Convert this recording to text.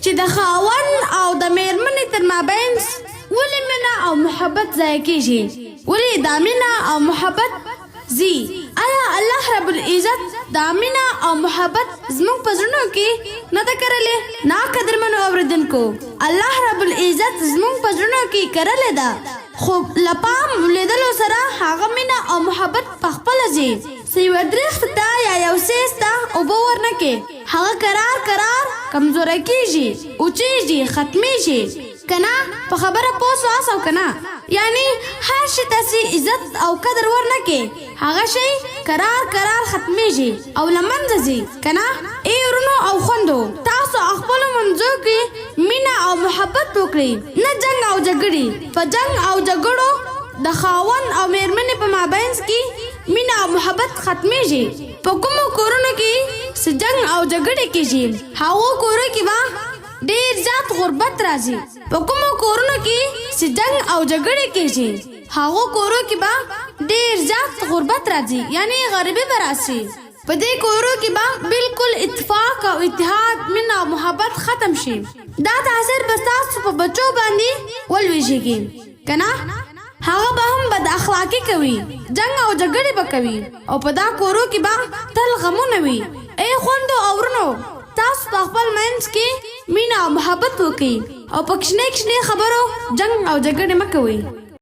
چې د خاوند او د میرمنې تر مابینځ ولې مینه او محبت ضایع کیږي؟ ولې دا مینه او محبت ځي؟ آیا الله رب العزت دا مینه او محبت زموږ په زړونو کې نه ده کرلې؟ نا قدرمنو اوریدونکو، الله رب العزت زموږ په زړونو کې کرلې ده، خو له پام لیدلو سره هغه مینه او محبت په خپله ځي. څه یوه درخت ته یا یو څیز ته اوبه ورنه کې، هغه کرار کرار کمزوری کیږي، وچیږي، ختمیږي. کنه په خبره پوه سواست او کنه؟ یعنی هر شي ته چې عزت او قدر ورنه کې، هغه شی کرار کرار ختمیږي او له منځه ځي کنه؟ ای ورونو او خوندو، تاسو خپلو منځو کې مینه او محبت وکړئ، نه جنګ او جګړې. په جنګ او جګړو د خاوند او میرمنې په مابینځ کې مینه او محبت ختمیږي. په کومو کورونو کې چې جنګ او جګړې کیږي، هغو کورو کې به ډیر زیات غربت راځي. په کومو کورونو کې چې جنګ او جګړې کیږي، هغو کورو کې به ډیر زیات غربت راځي، یعنی غریبي به راشي. په دې کورو کې به بالکل اتفاق او اتحاد، مینه او محبت ختم شي. دا تاثیر به ستاسو په بچو باندې ولویږي کنه؟ هغه به هم بد اخلاقي کوي، جنګ او جګړې به کوي او په دا کورو کې به تل غمونه وي. ای خوندو او ورونو، تاسو په خپل منځ کې مینه او محبت وکړئ او په کوچنۍ کوچنۍ خبرو جنګ او جګړې مه کوئ.